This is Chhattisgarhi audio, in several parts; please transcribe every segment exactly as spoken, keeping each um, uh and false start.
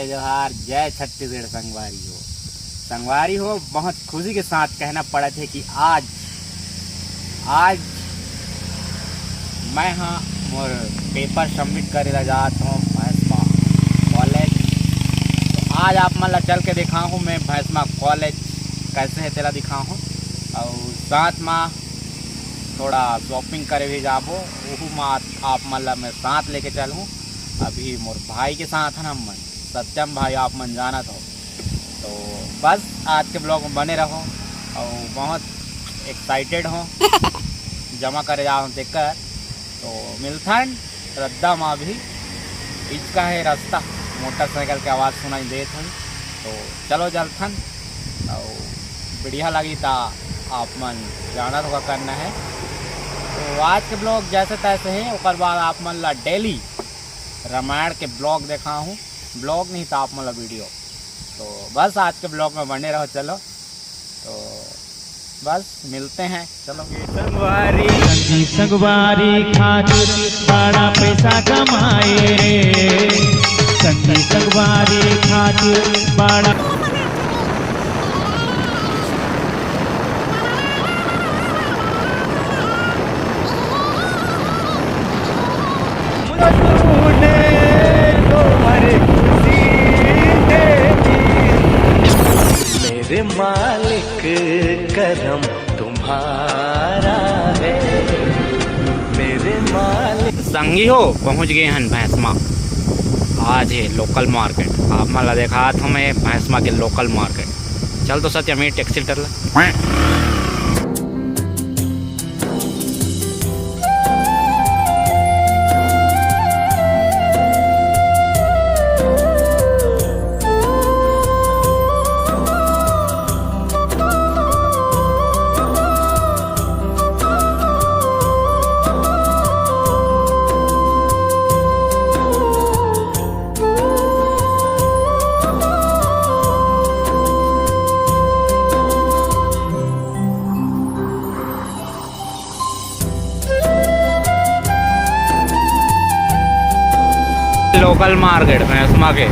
जोहार, जय छत्तीसगढ़ संगवारी हो। संगवारी हो, बहुत खुशी के साथ कहना पड़त हे कि आज, आज मैं हा मोर paper submit करे ला जात हूँ भैंसमा कॉलेज। तो आज आप मन ला चल के दिखाहूँ मैं भैंसमा कॉलेज कैसे है तेला दिखाहूँ, और साथ मा थोड़ा shopping करे भी जाबो, ओहू मा आप मन ला मैं साथ लेके चलहूँ। अभी मोर भाई के साथ हन हमन, सत्यम भाई आप मन जानत हो। तो बस आज के vlog में बने रहो, और बहुत excited हो जमा करे जा रहा हूँ तेकर। तो मिलथन रद्दा मा भी, इचका है रास्ता, मोटरसाइकिल के आवाज़ सुनाई देत होई। तो चलो चलथन, और बढ़िया लगी ता आप मन जानत होगा करना है। तो आज के vlog जैसे तैसे है, ओकर बाद आप मन ला daily रामायण के vlog देखा हूँ, vlog नहीं तो आप मन ला video। तो बस आज के vlog में बने रहो। चलो तो बस मिलते हैं, चलो। संगवारी, संगी संगवारी खातिर बड़ा पैसा कमाए रे, संगी संगवारी खातिर बड़ा मेरे मालिक, करम तुम्हारा है, मेरे मालिक। संगी हो, पहुंच गए हन भैंसमा। आज है local market, आप मन ला देखात हूँ मैं भैंसमा के local market। चल तो सत्यम, ये टैक्सी टरला। Local market भैंसमा के।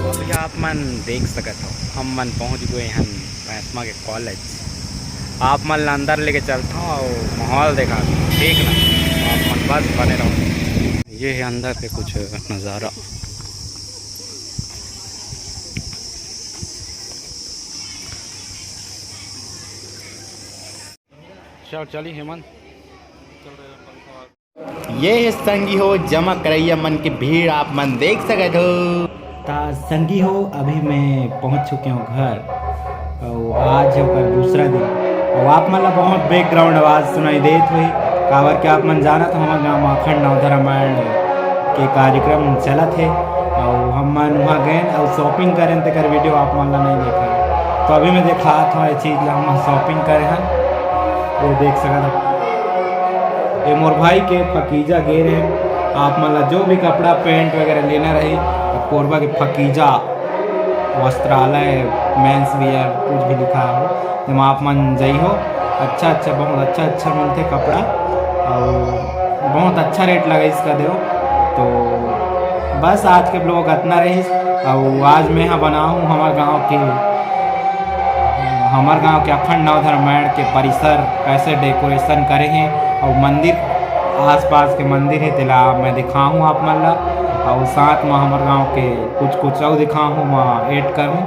अभी आप मन देख सकत हो, हम मन पहुंच गए हन भैंसमा के कॉलेज। आप मन ला अंदर लेके चलता हूँ और माहौल देखा, ठीक ना? आप मन बस बने रहो। ये है अंदर के कुछ नज़ारा। चल चली हेमंत। ये है संगी हो जमा करैया मन के भीड़, आप मन देख सकत हो। ता संगी हो, अभी मैं पहुंच चुके हूँ घर, और आज है ओकर दूसरा दिन। और आप मन ला बहुत background आवाज़ सुनाई देत होही, काबर के आप मन जानत हो, हमर गाँव में अखंड नवधा रामायण के कार्यक्रम चलत हे, और हम मन वहाँ गए और shopping करें, तेकर video आप मन ला नहीं देखा। तो अभी मैं दिखात हूँ ये चीज़ ला, हम shopping करे हैं, ये देख सकत हो। ये मोर भाई के फकीजा गे रहे। आप मन ला जो भी कपड़ा, pant वगैरह लेना रही, तो कोरबा के फकीजा वस्त्रालय, men's wear, कुछ भी लिखा हो, तेमा आप मन जइहो। अच्छा अच्छा, बहुत अच्छा अच्छा मिलथे कपड़ा, और बहुत अच्छा rate लगा इसका देव। तो बस आज के vlog अतना रहिस। और आज मैं हा बनाहूँ हमर गाँव के, हमर गाँव के अखंड नवधा रामायण के परिसर कैसे decoration करे हे, और मंदिर, आसपास के मंदिर हे, तेला मैं दिखाहूँ आप मन ला। और साथ में हमर गाँव के कुछ कुछ और दिखाहूँ, मैं add करूँ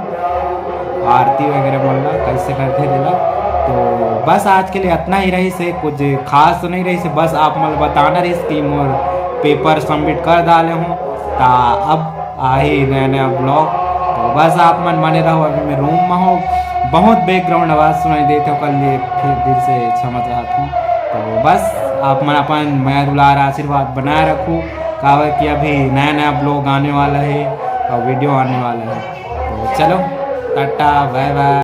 आरती वगैरह मन ला कैसे करथे तेला। तो बस आज के लिए अतना ही रहिस हे, कुछ खास तो नहीं रहिस हे, बस आप मन ला बताना रहिस कि मोर paper submit कर डाले हूँ। ता अब आही नया नया vlog। तो बस आप मन बने रहो, अभी मैं room में हूँ, बहुत background आवाज़ सुनाई देत हे, ओकर लिए फिर दिल से क्षमा चाहत हूँ। तो बस आप मन अपन मया दुलार आशीर्वाद बनाए रखो, काबर कि अभी नया नया vlog आने वाला है और video आने वाला है। तो चलो, टाटा, bye bye।